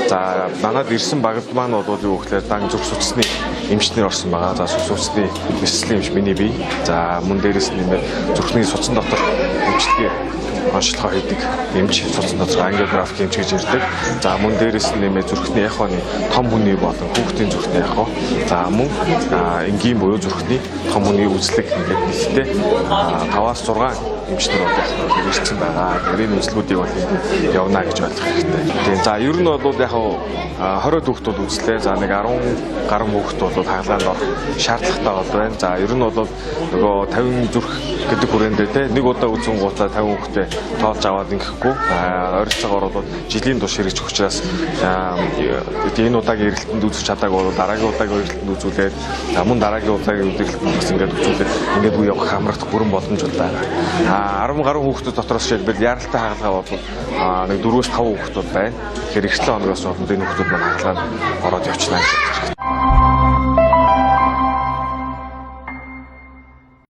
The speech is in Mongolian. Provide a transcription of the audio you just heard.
За, манад ирсэн багт маань бол юу гэхээр дан зүрх судасны эмчнэр орсон байгаа. За, зүрх судасны мэслийн эмч миний бие. За, мөн дээрээс нь нэмээд зүрхний судсан дотор эмчилгээ онцлогоо хийдэг эмч, судсан дотор ангиографик эмч гэж ярьдаг. За, мөн дээрээс нь нэмээд зүрхний эхоны том хүний болон хүүхдийн зүрхний эхо. За, мөн энгийн буюу зүрхний том хүний үзлэг ингээд нийтдээ 5-аас 6 эмчнэр бол яг ирсэн байгаа. Тэгэхээр энэ үзлгүүдийг бол явна гэж ойлгох хэрэгтэй. Тийм. За, ер нь бол яг 20 хүүхэд бол үзлээ. За, нэг 10 гаруй хүүхэд бол хагалгаанд орох шаардлагатай бол байна. За, ер нь бол нөгөө 50 зүрх гэдэг хүрээндээ те нэг удаа үзэн гутлаа 50 хүүхдээ тоолж аваад ингэхгүй ойролцоогоор бол жилийн турш хэрэгжих учраас энэ удаагийн эргэлтэнд үзэж чадаагүй бол дараагийн удаагийн эргэлтэнд үзүүлээд, за, мөн дараагийн удаагийн эргэлтэнд бас ингээд үзүүлээд ингээд үе явах хамрагдах бүрэн боломж бол байгаа. А 10 гаруй хүүхдүүд дотроос жишээлбэл яралтай хагалгаа бол нэг 4-5 хүүхдүүд байна. Тэгэхээр эхлэн хоногоос бол энэ хүүхдүүд маань хагалгаанд ороод явчихна гэж бодож байна.